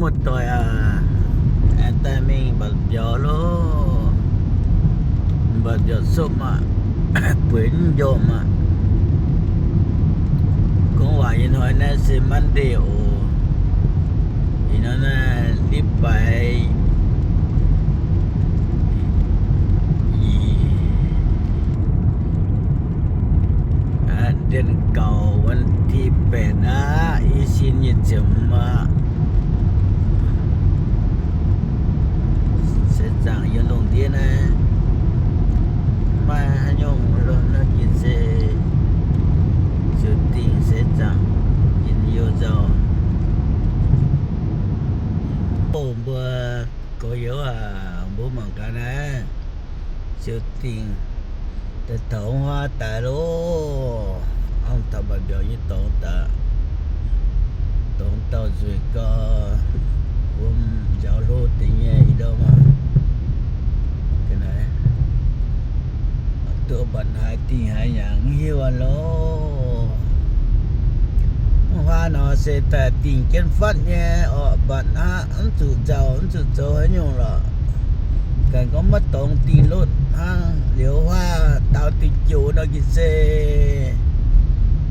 Doic aac, aengx daaih mingh mba'biaux loh. Mba'biaux sopv maah, bueix mv njormh maah. Gorngv waac nyei hnoi naaiv se Monday oc. Ih hnoi naaiv 礼拜 Aa, เดือนเก้า วันที่แปด aqv, i sin nyic ziepc hmz aqv. Seix zaangc yiem lungh ndiev naaiv maiv haaix nyungc lo, naaiv gin se ziouc dingh seix zaangc njien-youh nzauh. Mbuo gorx-youz aac, mbuo mangc gaax naaiv, ziouc dingh daaih taux huaav daaih loh. Hnangv taux mba'biaux nyei dorngx daaih, dorngx dauh nzueic gau, wuom njaaux hlo deix nyei ih ndorm aac. Ga'naaiv duqv mbatc haaix dingh haaix yaac mv hiuv aqv loh. Mv huaav nor se daaih dingh jienv fatv nyei orqc, mbatc aqv, mv zuqc nzauh, mv zuqc zoux haaix nyungc lorqc. Ganh gorngv maiv dorngx dingh lotv hnangv. Liuz huaav daaux diuc joux nor gin se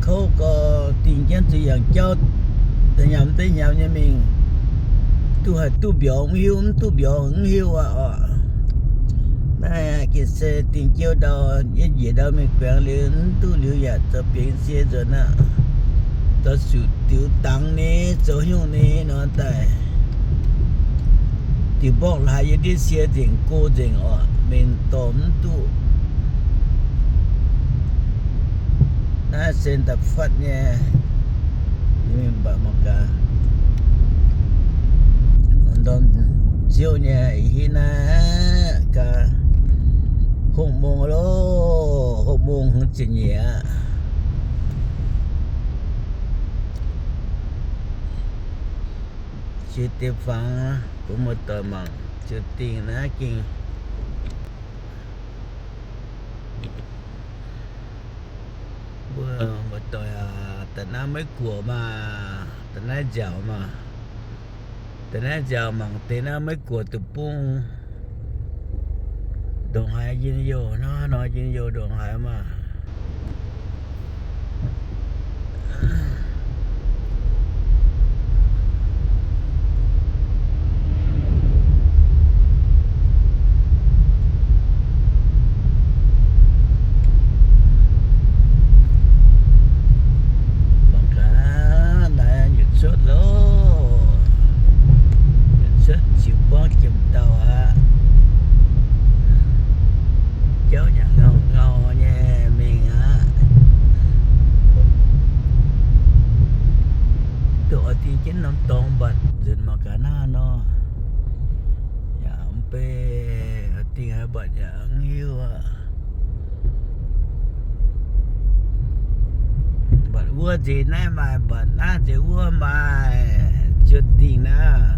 kouv gau, dingh jienv zuqc yangh jauv da'nyamv da'nyamv nyei mingh, duqv haaix duqv mbiorngz mv hiuv, mv duqv mbiorngz mv hiuv aqv orqc. Naaiv gin se dingh jienv ndau, yie njiec ndau mingh guangc liuz mv duqv liuz yaac zoux bingx sie nzuonx aqv. Zoux suqc diux dangx ni, zoux nyungc ni nor daaih, diuc mborqv laaix yie ndiev sie nzengc go nzengc orqc, mingh dorh mv duqv. Naaiv se da'fatv nyei, mingh mbatc mangc gaax. Ndorm nziouv nyei ih hitv naaiv gaax, hopv mong loh, hopv mong hmz ziepc nyeic aqv. Jiex deix fangx bun muoz-doic mangc, ziouc dingh naaiv gengh. Mbuo muoz-doic aac, da'naaiv Meiv Guoqv maah, da'naaiv nziaauc maah, da'naaiv nziaauc mangc deix naaiv Meiv Guoqv deic-bung ndongc haaix njien-youh, hnangv haaix nor njien-youh ndongc haaix maah. Mangc gaax, naaiv nyutc cuotv loh, nyutc cuotv ziux buangv jiem dauh aqv. Jauv yaac ngau ngau nyei mingh aqv. Duqv oix dingh jienv norm dorngx mbatc nzunc mangc gaax naaiv nor. Yaac mv bei oix dingh haaix mbatc yaac mv hiuv aqv. Mbatc wuov nzeix naaiv maaih, mbatc naaiv nzeix wuov maaih, ziouc dingh naaiv.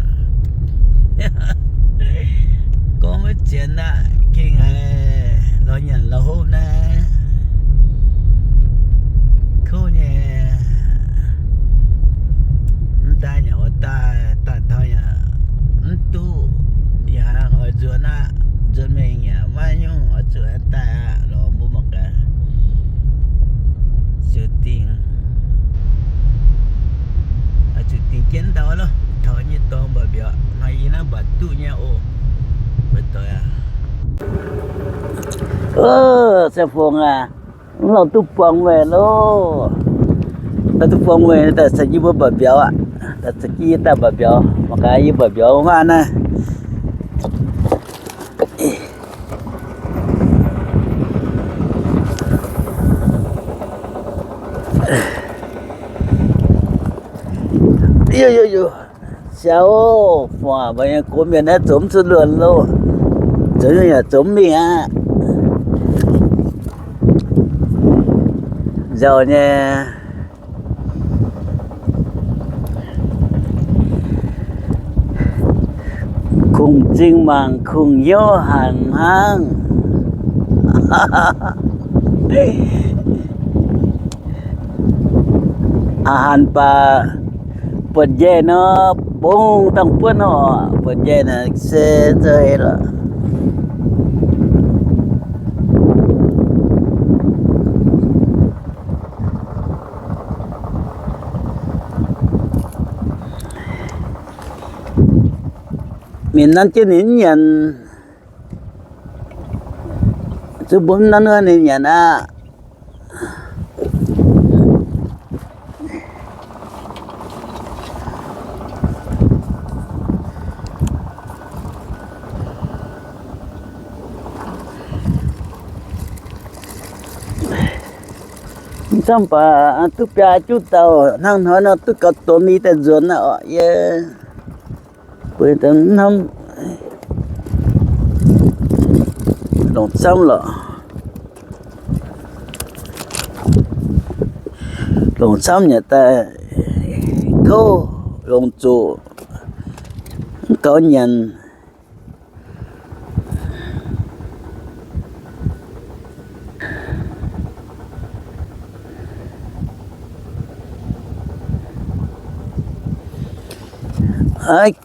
Gorngv maiv zienx aqv, gengh haiz lorz nyanc lorz hopv naaiv. Kouv nyei, mv daaih nyanc oix daaih, daaih taux yaac mv duqv, yaac oix nzuonx aqv. Nzuonx mingh yaac maiv nyungc oix zuqc daaih aqv. Lorz mbuo mangc gaax, ziouc dingh, oix zuqc dingh jienv ndau loh. Taux nyei dorngx mba'biaux, maaih i naaiv mbatc duqv nyei oc. Mbuo doic aac, se fungx aac, mv lauh duqv buangh meih loh. Lauh duqv buangh meih daaih caux jienv mbuo mba'biaux aqv. Daaih caux jienv yie daaih mba'biaux, mangc gaax yie mba'biaux wuov naaiv. Siaaux, fungx aqv, mbuo nyei gox mienh naaiv zoux mv zuqc luonx loh. Zoux nyungc yaac zoux mv mingh aqv. Nzauh nyei. Kungx zingh mangc kungx hnyouv hanc hnangv. Aa, hanc baac Buatc njaih nor, bungx dangh buonv oc. Buatc njaih naaic se nzeix lorqc. Mienh nanv jienv ninh mv nyanc, zuqc mbuo mv nanv wuov ninh nyanc aqv. Mv camv baac duqv biaa juqv dauh hnangv hnoi nor duqv gauh dongz ni daaih nzuonx aqv oc. Yie mbuo hnamv longc camv lorqc. Longc camv nyanc daaih kouv, longc zuqc mv gaux nyanc.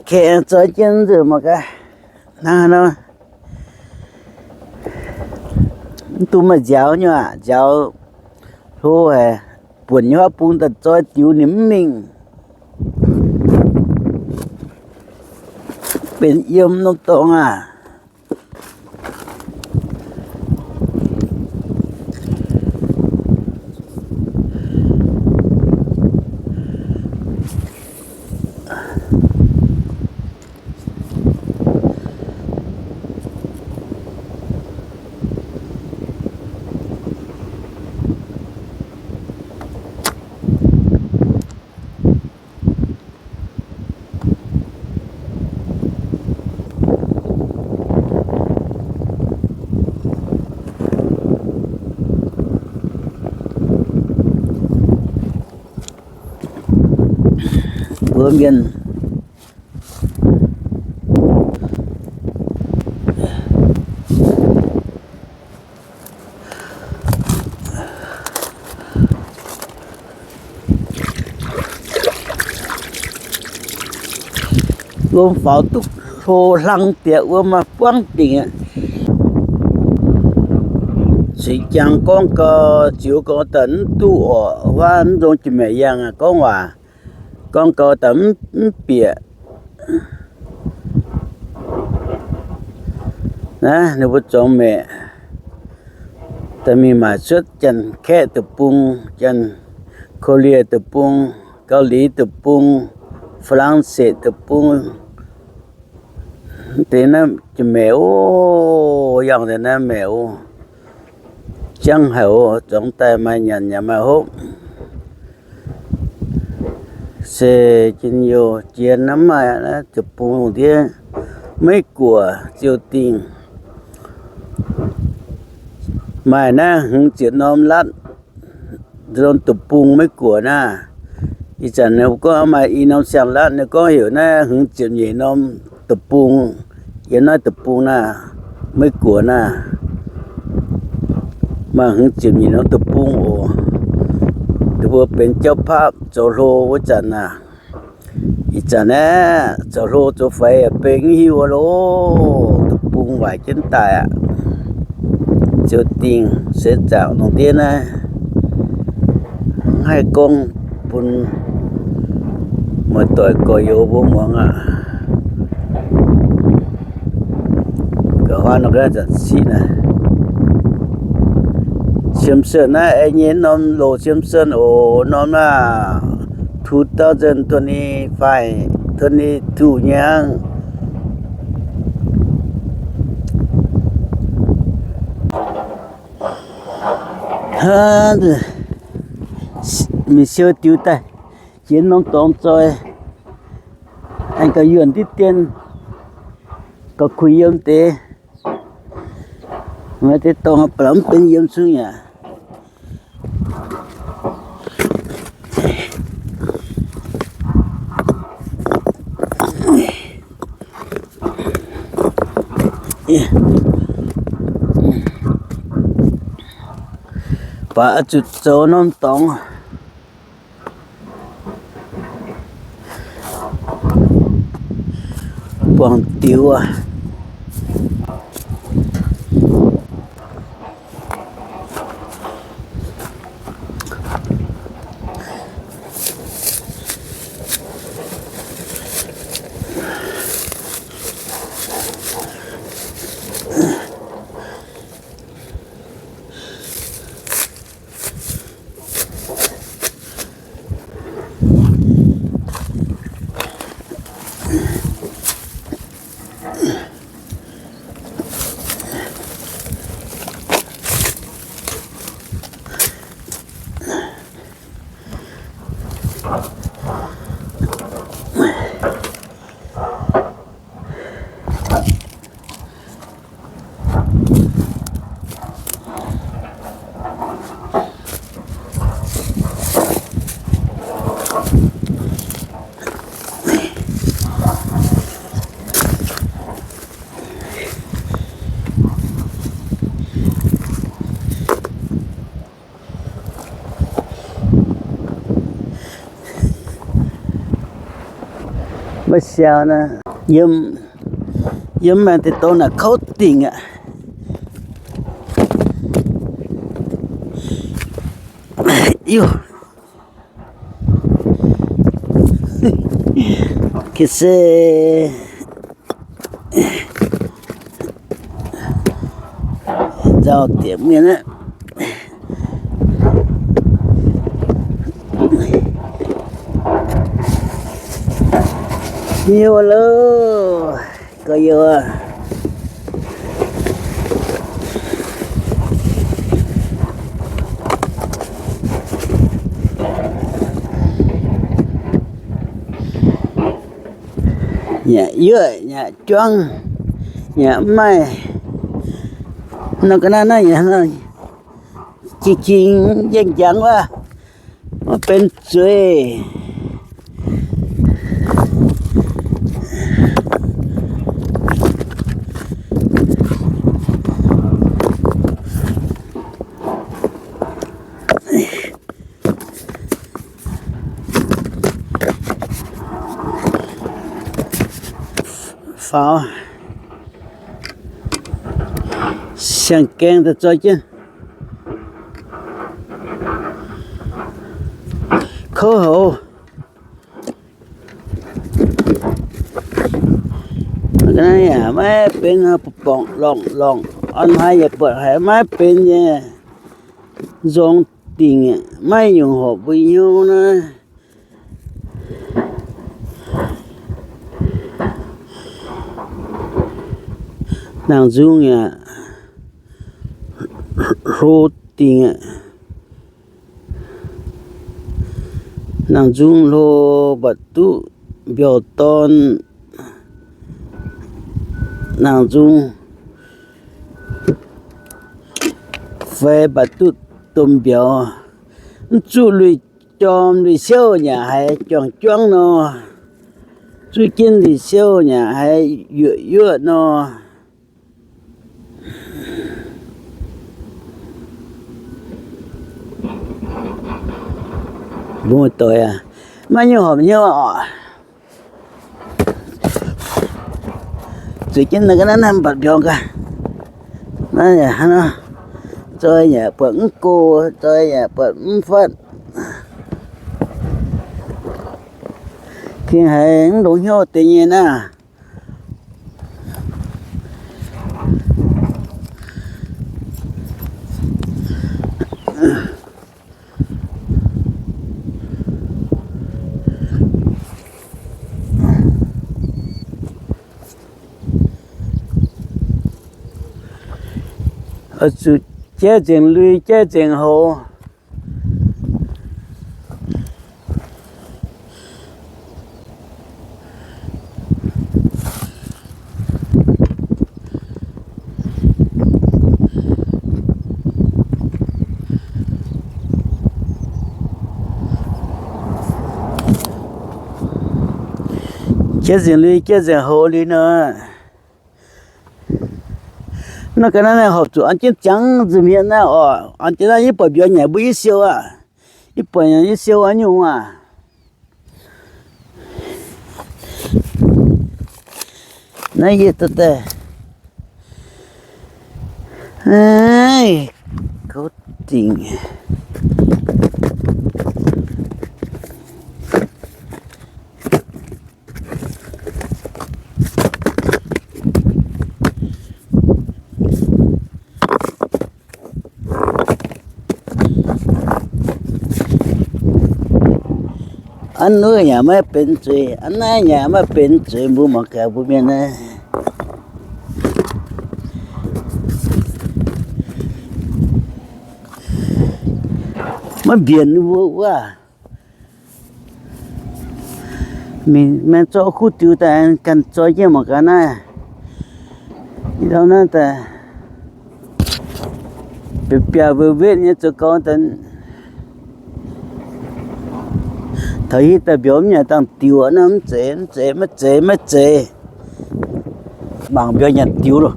Kaengx zoi jienv nzunc mangc gaax. Hnangv nor, mv dungx maaih nziaaux nyei aqc, nziaaux hlo haic, buonc nyei huaav bung daaih zoi diux ninh mv mingh, benx yiem norm dorngx aqv. Mbuo mienh wuom faaux duqv hlo hlang bieqc wuom maaih buangv dingc aqv. Cingx jangx gorngv gau, ziux gau daaih mv duqv oc. Huaav mv nzong jiex maengc yangh aqv, gorngv waac gorngv gau daaih mv bieqc. Naaiv ninh mbuo zuangx maeqc daaih mingh maaic cuotv Janx-Kaeqv deic-bung, Janx-Korea deic-bung, Gauh Liz deic-bung, Faa^lang^setv deic-bung. Deix naaiv jiex maeqc oc, yangh deix naaiv maeqc oc. Jangv haic oc, zuangx daaih maaih nyanc yaac maaih hopv. Se jien-youh jien naaiv maaih naaiv deic-bung lungh ndiev, Meiv Guoqv, Ziouh Dingh, maaih naaiv hmz ziepc norm latv, norm deic-bung Meiv Guoqv naaiv. Ih zanc ninh gorngv maaih i norm siang-latv, ninh gorngv heuc naaiv hmz ziepc nyeic norm deic-bung, yiem naaiv deic-bung naaiv, Meiv Guoqv naaiv, maaih hmz ziepc nyeic norm deic-bung oc. Ninh mbuo benx jauv-paapv zoux hlo wuov zanc naaic. Ih zanc naaiv zoux hlo zoux faix yaac bengx hiuv loh, deic-bung waaic jienv daaih aqv. Ziouh Dingh se zaangc lungh ndiev naaiv, mv haih gorngv bun muoz-doic gorx-youz mbuo muangx aqv. Ga'huaanv nor ga'naaiv zanc ciqv naaiv, Simpson naaiv, ei nyei norm loz Simpson oc, norm naaiv two thousand twenty-five, twenty-two nyei hnangv. Mingh siou diux daaih, jiex norm dorngx zoi, aengx gauh yuonh diqv dien, gauh kuh yiem deix. Maaih deix dorngx ba'laqc mv benx yiem zungv yaac. Baac oix zuqc zoux norm dorngx. buangh diux aqv. Maiv siau naaiv, yiem, yiem maengx deix dongh naaic kouv dingc aqv. Ka se nzauh diex mienh aqv. Hiuv loh, gorx-youz. Nyanc yuoqv, nyanc juangv, nyanc mv maaih. Nor ga'naaiv naaiv nyanc jing-jing njeng-njangv wuov, maiv benx zuiz. Faaux, siang-gaeng daaih zoi jienv. Kouv houc. Naaiv yaac maiv benx, borngc lorngc lorngc, orn haaix yaac buatc haiz maiv benx nyei, nzorng dingc, maiv nyungc horpc mbuo hnyouv naaiv. Nangc nzung yaac hlo dingc aqv. Nangc nzung hlo mba'duqv mbiauz dorn. Nangc nzung feix mba'duqv domh mbiauz. Mv zuqc lui jorm lui siouv nyei haiz juangc juangv nor. Zuqc jienv lui siouv nyei haiz yuoqc yuoqv nor. Mbuo doic aac, maiv nyungc horpc hnyouv oc. Zuqc jienv naaiv ga'naaiv naaiv mbatc mbiauz gaax. Naaiv yaac hnangv nor, zoi yaac buatc mv go, zoi yaac buatc mv fatv. Gengh haiz mv longx hnyouv deix nyei naaiv. Oix zuqc jaiv nzengc lui, jaiv nzengc hoz. Jaiv nzengc lui, jaiv nzengc hoz liuz nor, naaiv ga'naaiv naaiv horpc zuqc an jienv ziangx nzunc hmien naaiv oc. An jienv naaiv yie buatc mbiauz nyanc mbuo yie siou aqv. Yie buatc nyanc yie siou aqv nyungc aac. Naaiv yie duqv daaih, aaix, gouv dingc. Aa, nuv yaac maiv benx zuiz, aa, naaiv yaac maiv benx zuiz, mbuo mangc gaax mbuo mienh naaiv. Maiv mbienc wuov, wuov. Mingh, mingh zorqv kuv diux daaih ganh zoi jienv mangc gaax naaiv. Ih ndau naaiv daaih biauv-biauv wetv-wetv nyei zoux gau daaih. Taux hitv daaih mbiauz mv nyanc dangh diux naaiv, mv zeiz, mv zeiz, maiv zeiz, maiv zeiz. Mangc mbiauz nyanc diux loh.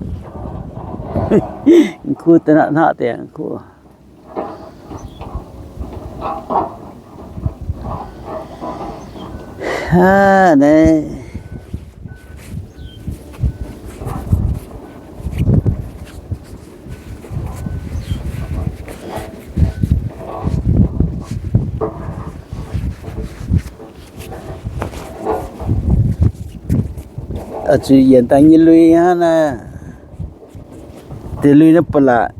Kuv daaih hnaqv, hnaqv deix kuv. Aav, naaiv zuqc yienc daaih nyei lui hnangv naaiv. Deix lui naaiv ba'laqc,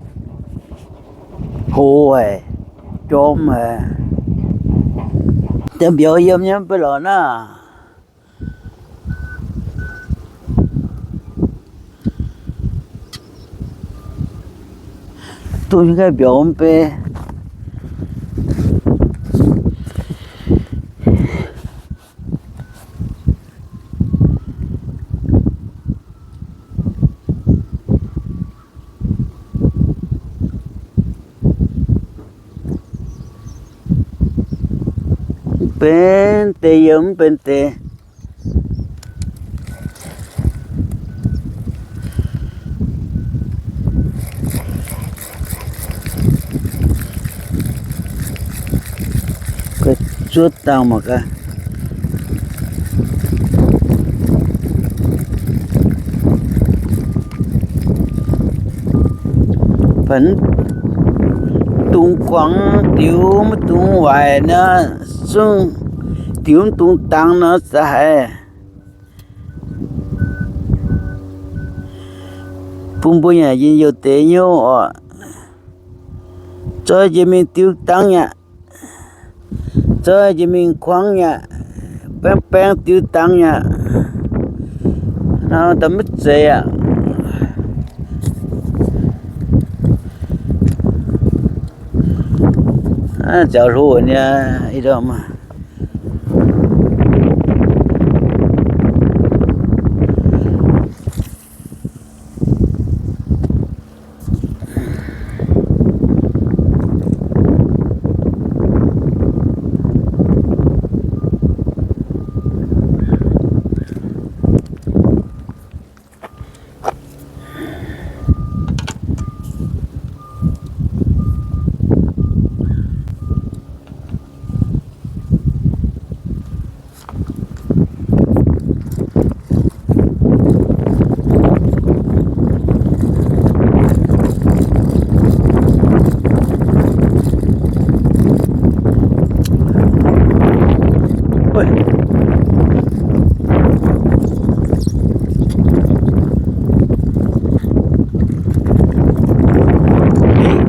hoz haic, jorm haic. Deix mbiauz yiem nyei mv bei lorqc naaiv. Duqv nyei ga'mbiauz mv bei. Mv benx deix yiem, mv benx deix. Zuov dangh mangc gaax. Mv dungx guangc diux, mv dungx waaic nor, zungv diux mv dungx dangx nor za'haiz bun mbuo nyanc njien-youh deix hnyouv oc. Zoi jiex mingh diux dangx aqv. Zoi jiex mingh kuangx aqv. Baeng baeng diux dangx aqv. Nor da'maiv zeiz aqv. Nziaaux hlo nyei ih ndorm.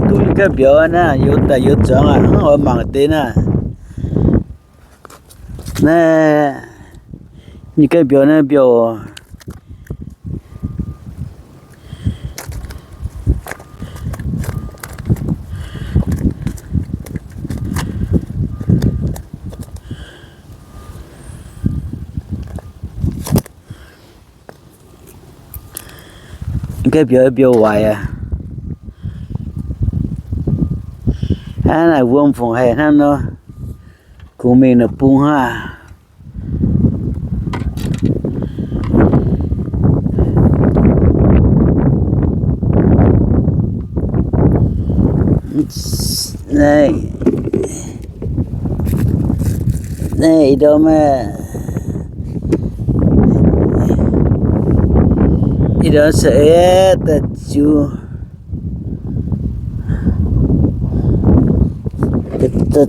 Duqv nyei ga'mbiauz naaiv, youz daaih youz zuangx aqv, hnangv oix mangc deix naaiv. Naaiv nyei ga'mbiauz naaiv mbiauz. Ga'mbiauz mbiauz waaic aqv. Hnangv naaic wuom fungc haih hnangv nor, kungx mingh naaic bung hnangv. Naaiv, naaiv ih ndorm aeqv, Ih ndorm saeng-eix daaih ziux,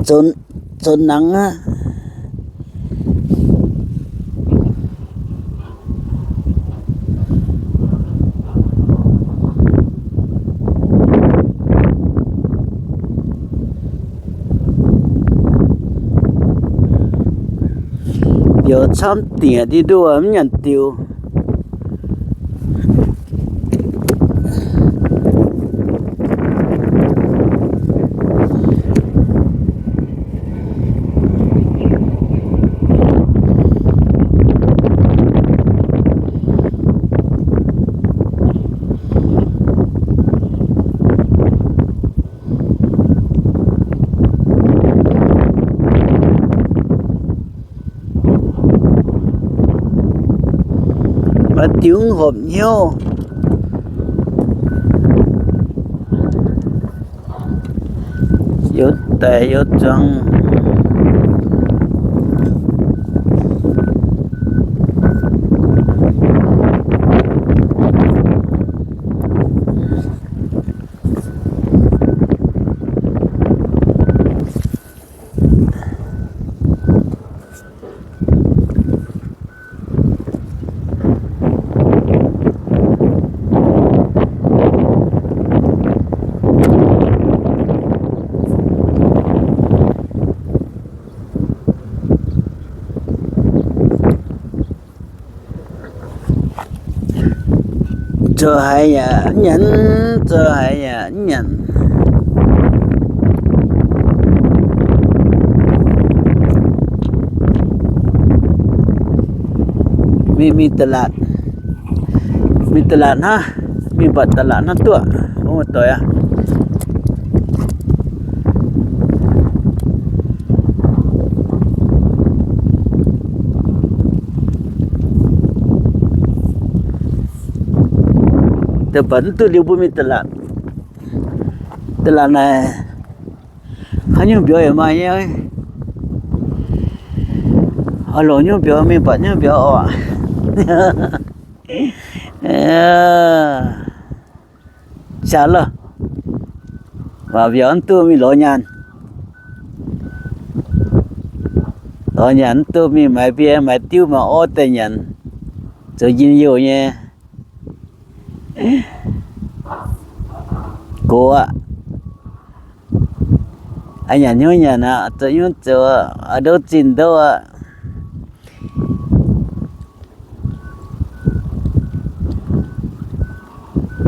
zonx nangx aqv. Mbiauz camv dingc aqv, ndiev nduov mv nyanc diux. Maaih diuh mv horpc hnyouv, youz daic youz zuangx. Zoux haaix yaac mv nyanc, zoux haaix yaac mv nyanc. Mingh, mingh da'laatc, mingh da'laatc hnangv, mingh mbatc da'laatc hnangv duqv, wuov muoz-doic aac. Da'baac mv duqv liuz mbuo mingh da'laatc. Da'laatc naaic haaix nyungc mbiauz yaac maaih nyei. Oix longc nyungc mbiauz mingh mbatc nyungc mbiauz oc. Siaauc loh, waac mbiauz mv duqv mingh lorz nyaanh. Lorz nyaanh mv duqv mingh maaiz mbie maaiz diuv maaih orv daaih nyanc, zoux njien-youh nyei. Gox aqv. Aa, nyanc hnyouv nyanc aqv, zoux hnyouv zoux aqv, aa, ndouv zinh ndouv aqv.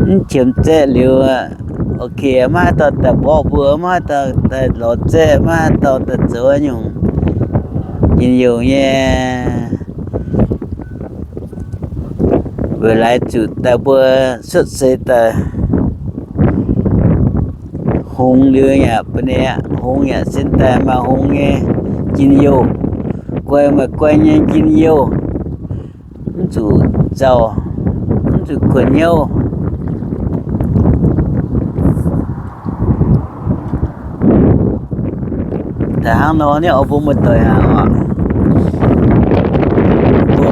Mv qiemx zaeqv liuz, ok, maiv haaix dauh daaih mborqv mbuo, maiv haaix dauh daaih lorz zaeqv, maiv haaix dauh daaih zoux nyungc njien-youh nyei. Weic laaix zuqc daaih mbuo cuotv seix daaih hngongx liuz yaac ba'neix aqv, hngongx yaac sin daaih maaih hngongx nyei njien-youh, guai maaih guai nyei njien-youh, mv zuqc zauh, mv zuqc kuonx hnyouv. Da'hnangv nor, ninh oix bun muoz-doic aqv oc. Mbuo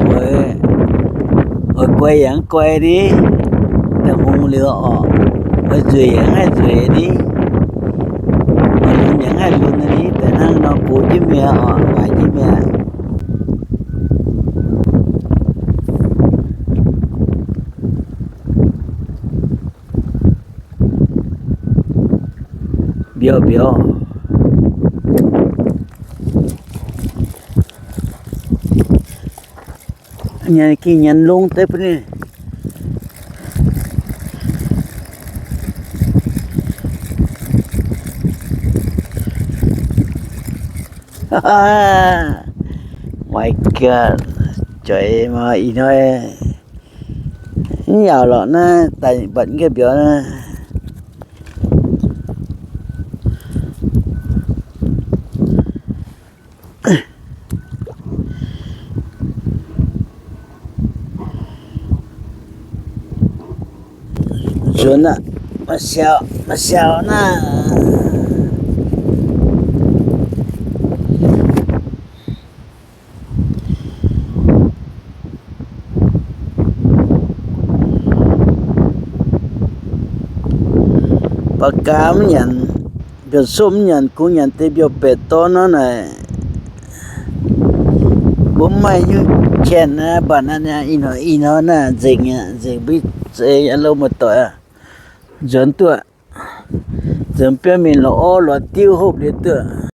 oix guai yaac mv guai ni, da'hngongx liuz oc. Oix nzueic yaac mv haih nzueic ni, oix lunx yaac mv haih lunx ni. Da'hnangv nor gox jienv mi'aqv oc, waaic jienv mi'aqv. Mbiauz mbiauz. Nyanc gengh nyanc longx deix bun ninh. Maiv gaax, jueiz maiv ih hnoi mv yaauc lorqc naaiv, daaih mbatc nqaih mbiauz naaiv. Nzuonx aqv, maaih siaauc, maaih siaauc naaiv. Ba'gaa mv nyanc, mbiauz-somv mv nyanc, kungx nyanc deix mbiauz-baeqc dorn nor naaic, mbuo mv maaih nyungc qenx aqv. Mv baac naaiv ih hnoi naaiv nzengc aqv, nzengc mbuo zeix aqv, lov muoz-doic aqv. Nzuonx duqv, nzuonx biauv mingh lorz orv lorz diuv hopv liuz duqv.